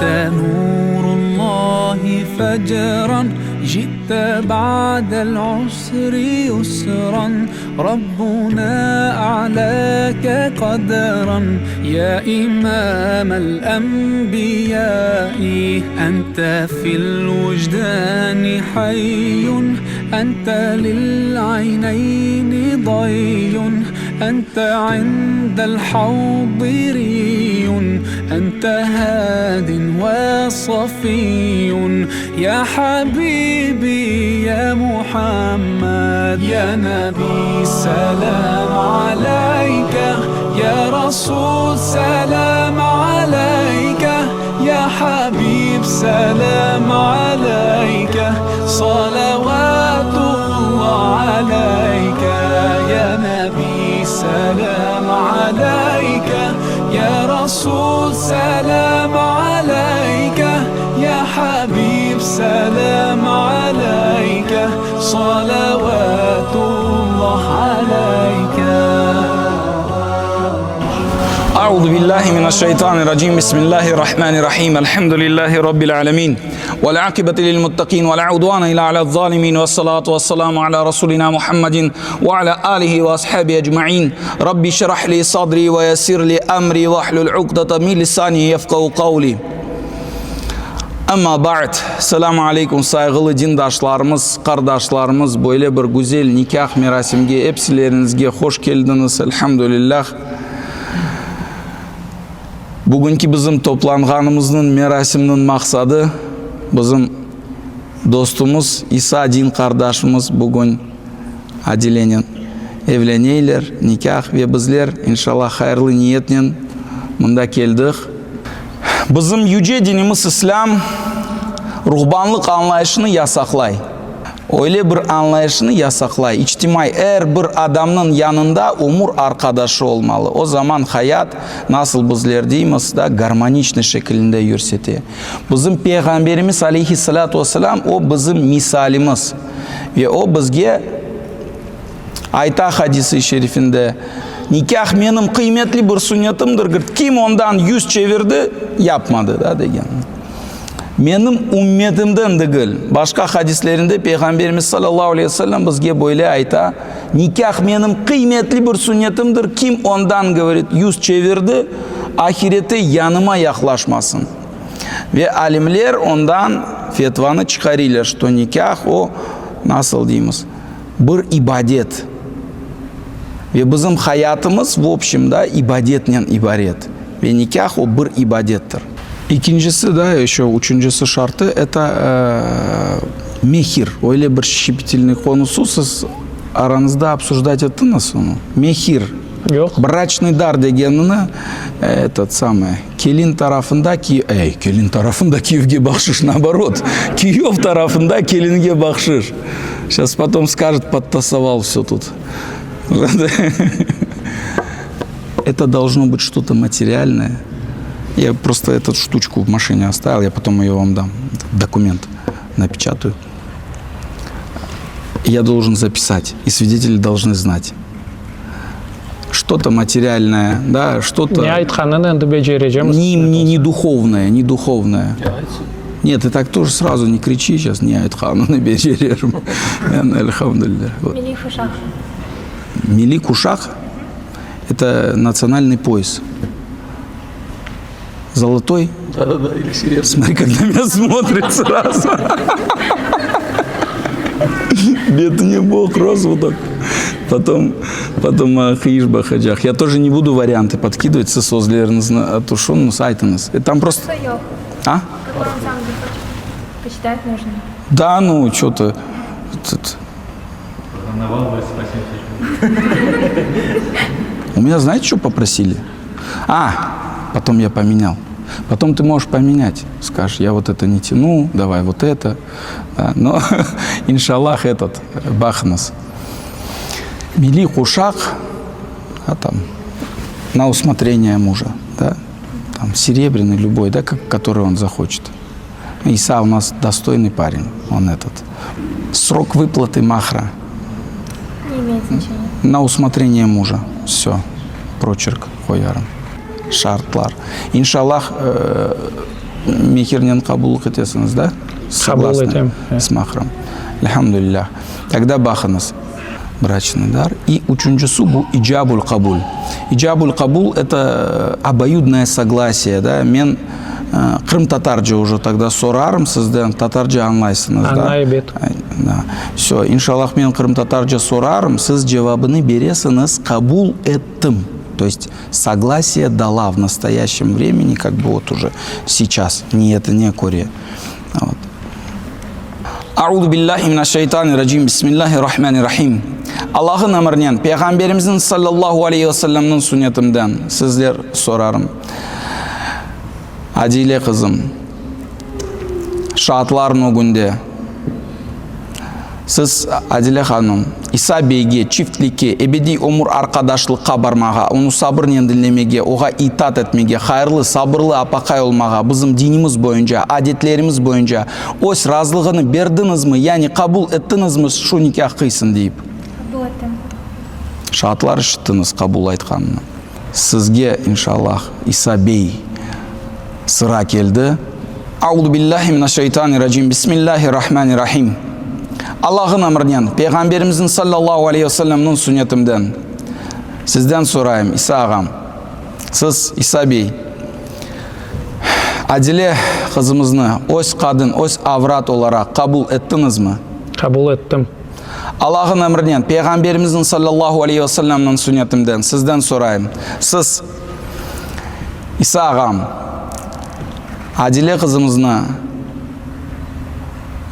Ente nurullahi fecran, Ci'te ba'del usri yusran, Rabbuna a'lâke qadran, Ya imamel enbiyai, Ente fil vucdani hayyun, Ente lil ayneyni dayyun, Ente indel havdi riyyun, Ente hadin ve safiyyun, Ya habibi, ya Muhammed, Ya Nebi selam aleyke, Ya Rasul selam aleyke, Ya Habib selam aleyke, Salavatullah aleyke, Ya Nebi selam aleyke, Ya Rasul selam aleyke, Ya Habib selam aleyke, Salavatullah aleyke. Auzu billahi mineşşeytanirracim. Bismillahirrahmanirrahim. Elhamdülillahi rabbil alemin. Vel akibeti lil muttaqin ve la udvane illa alel zalimin. Vessalatu vesselamu ala rasulina Muhammedin ve ala alihi ve ashabi ecmain. Rabbi şrah li sadri ve yessir li emri vahlul uqdete min lisani yefkahu kavli. Amma ba'd, Selâmu aleykum, sayğılı dindaşlarımız, qardaşlarımız, böyle bir güzel nikâh merasimge epsileriñizge hoş keldiñiz, elhamdülillah. Bugünki bizim toplanğanımıznıñ merasimniñ maqsadı, bizim dostumız İsa din qardaşımız bugün Adilenen evleneyler, nikâh, ve bizler, inşallah, hayırlı niyetnen mında keldik. Bizim yüce dinimiz İslâm ruhbanlıq añlayışını yasaqlay. Öyle bir añlayışını yasaqlay, içtimaiy er bir adamnıñ yanında ömür arqadaşı olmalı. O zaman hayat, nasıl bizler deymiz, da, garmoniçnıy şekilinde yürsete. Bizim Peyğamberimiz aleyhissalâtu vesselâm, o bizim misalimiz. Ve o bizge ayta hadis-i şerifinde, Nikâh menim qıymetli bir sünnetimdir, kim ondan yüz çevirdi, yapmadı, da, degen. Menim ümmetimden degil. Başqa hadislerinde Peyğamberimiz salâllahu aleyhi ve sellem bizge böyle ayta, Nikâh menim qıymetli bir sünnetimdir, kim ondan, govorit, yüz çevirdi, ahirette yanıma yaqlaşmasın. Ve alimler ondan fetvanı çıqarıylar, şto nikâh o, nasıl deymiz, bir ibadet. Ve bizim hayatımız, v obşem, da, ibadetnen ibaret. Ve nikâh o bir ibadettir. İkincisi, da, eşö üçüncisi şartı, eto, mehir. Öyle bir şçepetilnıy konusu, siz aranızda obsujdat ettiñiz onı? Mehir. Yoq. Braçnıy dar degenini, etot samıy, kelin tarafında ki, ey, kelin tarafında kiyevge bahşış, naoborot, kiyev tarafında kelinge bahşış. Şas potom skajet, podtasoval vse tut. Это должно быть что-то материальное. Я просто эту штучку в машине оставил, я потом ее вам дам. Документ напечатаю. Я должен записать, и свидетели должны знать. Что-то материальное, да, что-то... Ne aytqanını endi becerecemiz. Не, не, не духовное, не духовное. Нет, ты так тоже сразу не кричи сейчас, ne aytqanını becererim. Elhamdülillah. Milliy quşaq. Milliy quşaq? Это национальный пояс. Золотой? Да-да-да, или серебряный. Смотри, как на меня смотрит сразу. Бедный бог, роз вот так. Потом, потом qıyış baqacaq. Я тоже не буду варианты подкидывать, siz özleriñizni tüşüniñiz, aytıñız. Там просто... Yoq. А? Какой он сам захочет. Посчитать нужно. Да, ну, что-то... У меня, знаете, что попросили? А, потом я поменял. Потом ты можешь поменять. Скажешь, я вот это не тяну, давай вот это. Да, но, inşallah, этот, baqıñız. Milliy quşaq, а там, на усмотрение мужа, да, там, серебряный любой, да, как, который он захочет. Иса у нас достойный парень, он этот. Срок выплаты махра. Не имеет значения. На усмотрение мужа. Все. Прочерк qoyarım. Şartlar. İnşallah. Mehirnen qabullıq etesiñiz, da? Qabul etem. S mahrом. Elhamdülillah. Togda baqıñız. Braçnıy dar. И üçüncisi bu icabul qabul. İcabul qabul это oboyudное soglasiye, da? Men qırımtatarca уже togda sorarım sizden, tatarca añlaysıñız, da? Añlay, ebet. Da. Vse, inşallah men qırımtatarca sorarım, siz cevabını beresiñiz, qabul ettim. То есть soglasiye dala v nastoyaşçem vremeni, kak бы vot уже seyças, niyetine köre. Vot. Auzu billahi mineşşeytanirracim, Bismillahirrahmanirrahim. Allah'ın emrinen, Peyğamberimizniñ sallallahu aleyhi ve sellemniñ sünnetinden sizler sorarım. Adile qızım, şaatların ögünde, Siz, Adile hanım, İsa beyge, çiftlikke, ebediy ömür arqadaşlıqqa barmağa, onı sabırnen diñlemege, oğa itaat etmege, hayırlı, sabırlı apaqay olmağa, bizim dinimiz boyunca, adetlerimiz boyunca öz razılığını berdiñizmi, yani qabul ettiñizmi şu nikâh qıysın deyip? Qabul ettim. Şaatlar işittiñiz qabul aytqanını. Sizge, inşallah, İsa bey, sıra keldi. Auzu billahi mineşşeytanirracim, Bismillahirrahmanirrahim. Allah'ın emrinen, Peyğamberimizniñ sallallahu aleyhi ve sellemniñ sünnetimden sizden sorayım, İsa ağam, siz, İsa bey, Adile qızımıznı öz qadın, öz avrat olaraq qabul ettiñizmi? Qabul ettim. Allah'ın emrinen, Peyğamberimizniñ sallallahu aleyhi ve sellemniñ sünnetimden sizden sorayım, siz, İsa ağam, Adile qızımıznı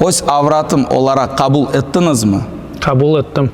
öz avratım olaraq qabul ettiñizmi? Qabul ettim.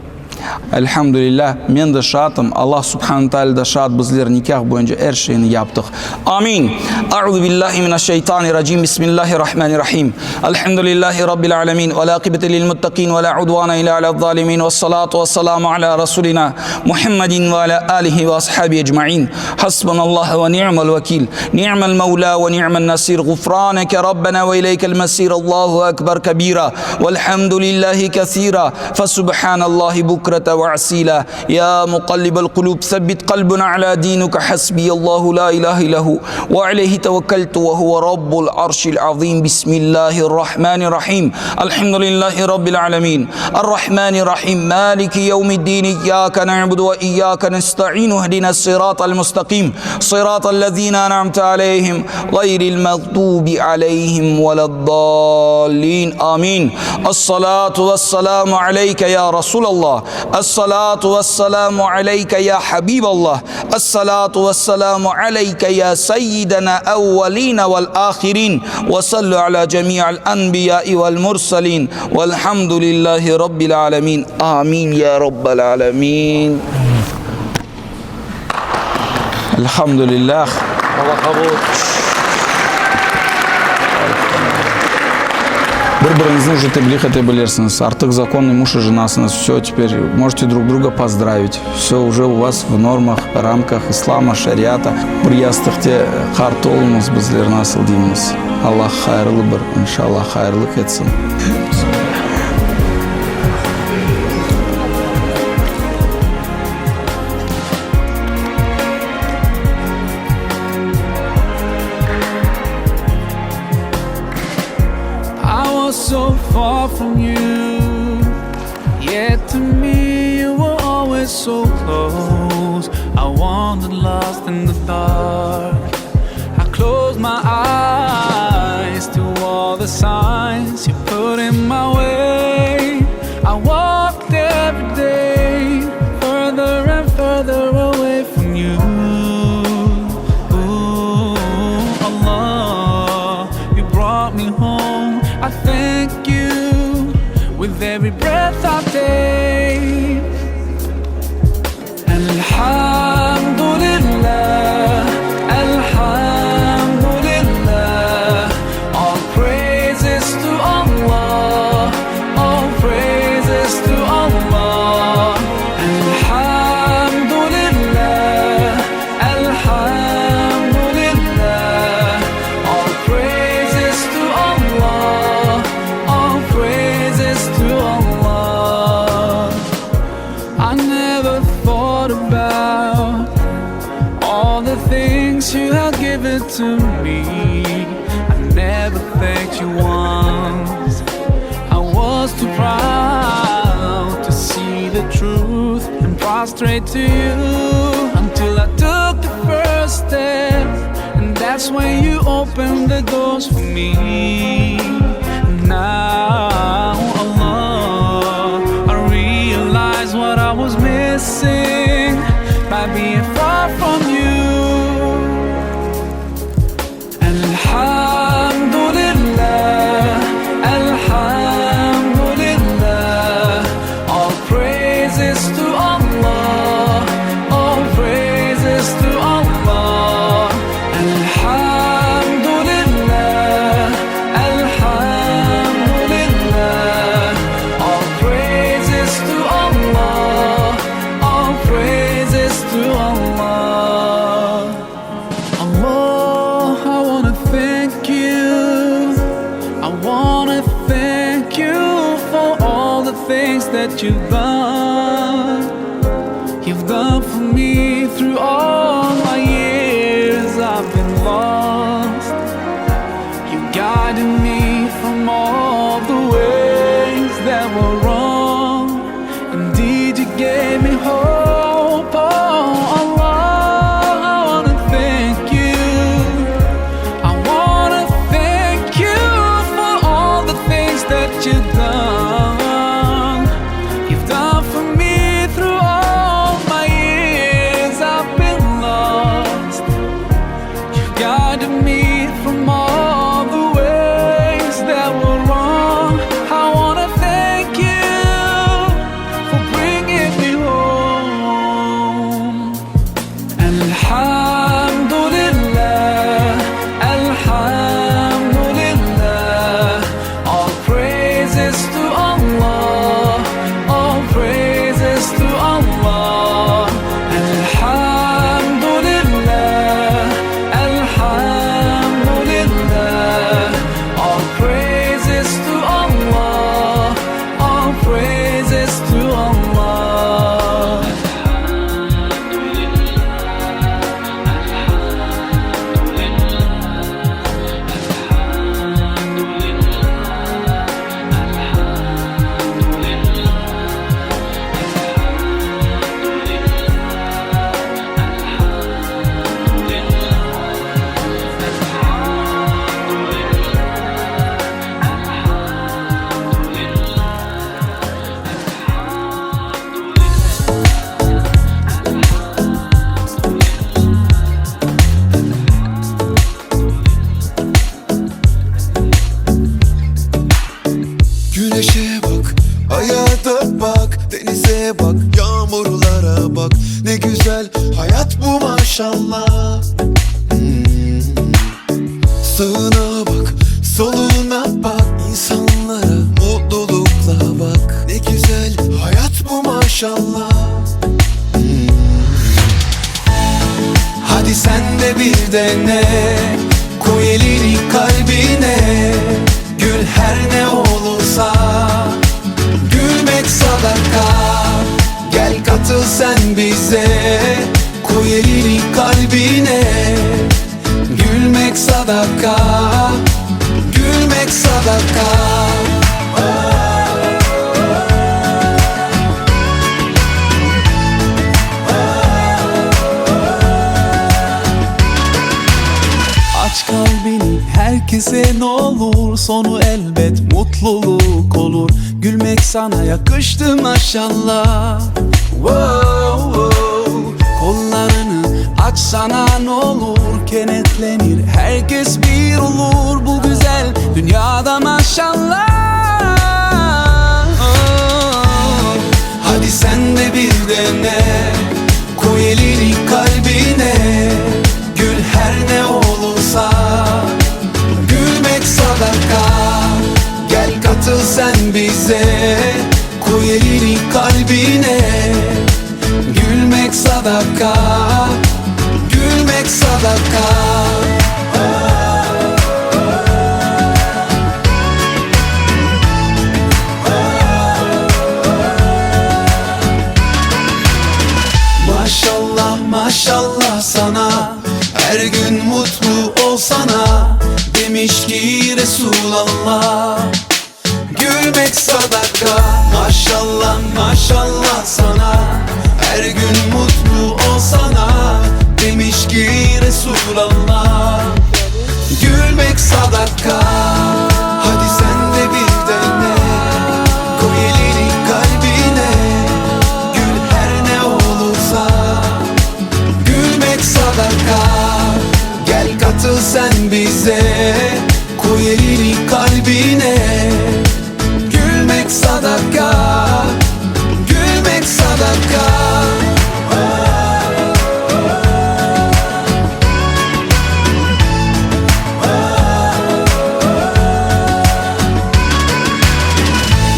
Elhamdülillah, men de şaatım, Allah subhane teala da şaat, bizler nikâh boyunca er şeyni yaptıq. Amin. Auzu billahi mineşşeytanirracim, Bismillahirrahmanirrahim. Elhamdülillahi Rabbil alemin, vel aqibeti lil muttaqin, ve la udvane illa alel-zalimin, vessalatu vesselamu ala rasulina Muhammedin ve ala alihi ve ashabi ecmain. Hasbunallah ve ni'mel vekil, ni'mel mevla ve ni'men nasir, gufraneke Rabbena ve ileykel mesir, Allahu ekber kebira, velhamdülillahi kesira, fesubhanallahi bukrete ve asila, ya muqallibel kulub, sebbit kalbuna ala dinuke, hasbiyallahu la ilahe illahu, ve aleyhi tevekkeltu ve huve rabbul arşil azim, bismillahirrahmanirrahim, elhamdülillahi rabbil alemin, errahmanirrahim, maliki yevmiddin, iyyake na'budu ve iyyake nesta'in, ihdina sıratal mustaqim, sıratal lezine en'amte aleyhim, gayril mağdubi aleyhim veleddallin, amin. Es-salatu vesselamu aleyke ya Resulallah, Es-salatu vesselamu aleyke ya Habiballah, Es-salatu vesselamu aleyke ya seyyidena evveline vel ahirin, ve sallu ala cemi'al enbiyai vel murselin, velhamdülillahi rabbil alemin. Amin ya rabbel alemin. Elhamdülillah. Allah qabul etsin. Bir-biriñizni уже tebrik ete bilirsiñiz. Artıq законный муж и женасıñız. Все, теперь можете друг друга поздравить. Все уже у вас в нормах, рамках ислама, шариата. Bir yastıqte qart oluñız, bizler nasıl deymiz. Allah hayırlı bir, inşallah, hayırlıq etsin. I was so far from you Yet to me you were always so close I wandered lost in the dark I closed my eyes to all the signs you put in my way I walked every day further and further away from you Ooh, Allah, you brought me home I thank you with every breath I take Elhamdülillah, Elhamdülillah All praises to Allah, all praises to Allah Elhamdülillah, Elhamdülillah All praises to Allah, all praises to Allah I never thought about all the things you had given to me. lost you once. I was too proud to see the truth and prostrate to you until I took the first step. And that's when you opened the doors for me. Now, Allah, I realize what I was missing by being far from you. Alhamdulillah, Alhamdulillah. All praises to Allah, all praises to Allah. Alhamdulillah, Alhamdulillah. All praises to Allah, all praises to Allah. Allah, I wanna thank you. I wanna thank you for all the things that you've done. You've done for me through all my years I've been lost. You guided me from all the ways that were wrong. Indeed, you gave me hope. Oh, Allah, I wanna thank you. I wanna thank you for all the things that you've done. You've done for me through all my years. I've been lost. You've guided me from all the ways that were wrong. I wanna thank you for bringing me home. Alhamdulillah, Alhamdulillah. All praises to Allah, all praises to Allah. Alhamdulillah, Alhamdulillah. All praises to Allah, all praises to Allah. Güneşe bak, hayata bak, denize bak, yağmurlara bak. Ne güzel hayat bu maşallah. Hmm. Sağına bak, soluna bak, insanlara mutlulukla bak. Ne güzel hayat bu maşallah. Hmm. Hadi sen de bir dene Koy elini kalbine Gül her ne olursa Gülmek sadaka Gel katıl sen bize Koy elini kalbine Gülmek sadaka Gülmek sadaka Aç kalbini herkese ne olur Sonu elbet mutluluk olur Gülmek sana yakıştı maşallah wow, wow. Kollarını açsana ne olur Kenetlenir herkes bir olur Bu güzel dünyada maşallah Hadi sen de bir dene Koy elini kalbine Gül her ne olursa Gülmek sadaka Gel katıl sen bize Koy elini kalbine Gülmek sadaka Gülmek sadaka Maşallah maşallah sana Her gün mutlu olsana Demiş. Demiş ki Resulallah Gülmek sadaka Maşallah maşallah sana Her gün mutlu olsana Demiş ki Resulallah Gülmek sadaka Hadi sen de bir dene Koy elini kalbine Gül her ne olursa Gülmek sadaka Gel katıl sen bize Koy elini kalbine Gülmek sadaka Gülmek sadaka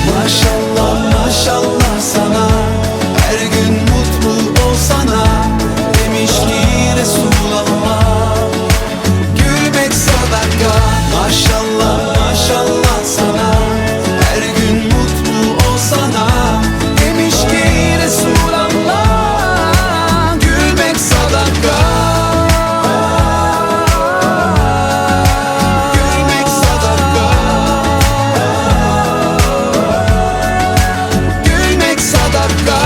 Maşallah maşallah sana Her gün mutlu olsana Demiş ki Resulallah Gülmek sadaka Maşallah maşallah sana Her gün mutlu olsana Demiş ki Resulallah Gülmek sadaka Gülmek sadaka Gülmek sadaka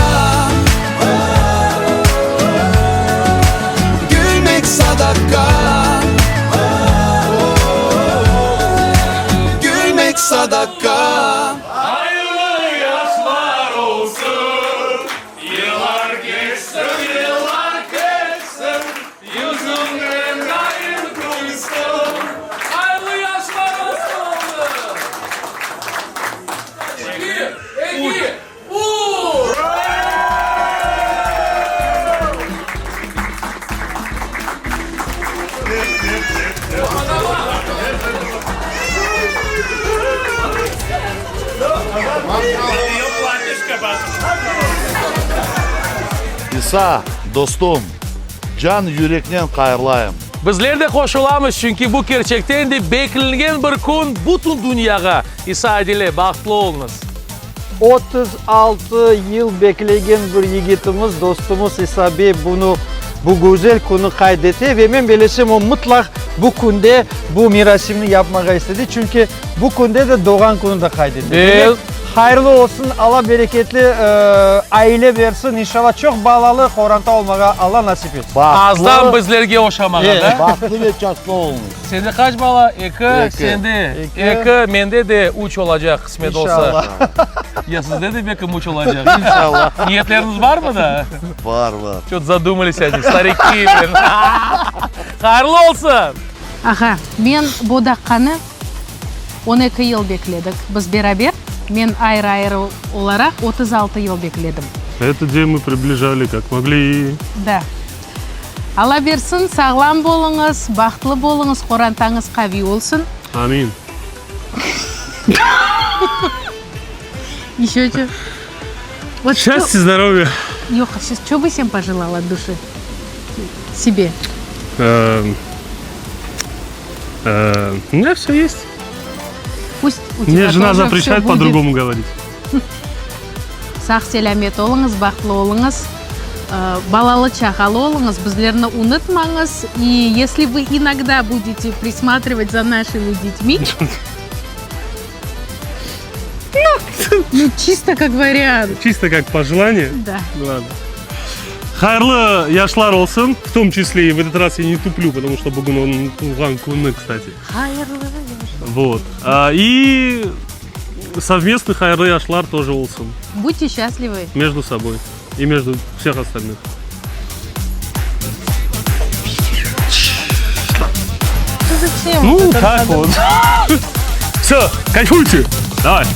Gülmek sadaka Gülmek sadaka Hayırlı yaşlar olsun, yıllar geçsin, yıllar geçsin, yüzün rengarenk gülsün. Hayırlı yaşlar olsun. Bir, eki, üç. İsa, dostum, can yüreknen hayırlayım. Bizler de qoşulamız, çünki bu kerçekten de beklengen bir kün bütün dünyağa. İsa Adile, bahtlı oluñız. 36 yıl beklegen bir yigitimiz, dostumuz İsa Bey bunı bu güzel künü qayd ete ve men bilsem o mıtlaq bu künde bu merasimni yapmağa istedi. Çünki bu künde de doğğan künü de qayd ete. Demek, hayırlı olsun, Alla bereketli e, aile bersin, inşalla çoq balalı qoranta olmağa Alla nasip etsin. Azdan bizlerge oşamağa, da? Bahtlı ve çastlı oluñız. Sende qaç bala? Eki. Eki. Sende? Eki. Eki. Mende de üç olacaq, qısmet olsa. İnşallah. Ya sizde de belki üç olacaq. İnşallah. Niyetleriñiz barmı da? Bar, bar. Что-то задумались они, старики, блин. Hayırlı olsun! Ağa, men bu daqqanı 12 yıl bekledik. Biz beraber, men ayrı-ayrı olaraq 36 yıl bekledim. Этот день мы приближали как могли. Da. Alla bersin, sağlam oluñız, bahtlı oluñız, qorantañız qaviy olsun. Amin. Еще что? Вот Счастья, что, здоровья. Yoq, сейчас что бы всем пожелала от души? Себе. Эм, э, У меня все есть. Пусть у Мне тебя жена тоже запрещает всё будет. по-другому говорить. Sağ selâmet oluñız, bahtlı oluñız, e, balalı çağalı oluñız, bizlerni unutmañız. И если вы иногда будете присматривать за нашими детьми, ну, ну, чисто как вариант. Чисто как пожелание. Да. Ладно. Hayırlı yaşlar olsun, в том числе и в этот раз я не туплю, потому что bugün onıñ tuvğan künü, кстати. Hayırlı Вот. А, и совместный hayırlı yaşlar тоже olsun. Будьте счастливы. Между собой и между всех остальных. Зачем? Ну, это так надо? вот. Все, кайфуйте. Давай.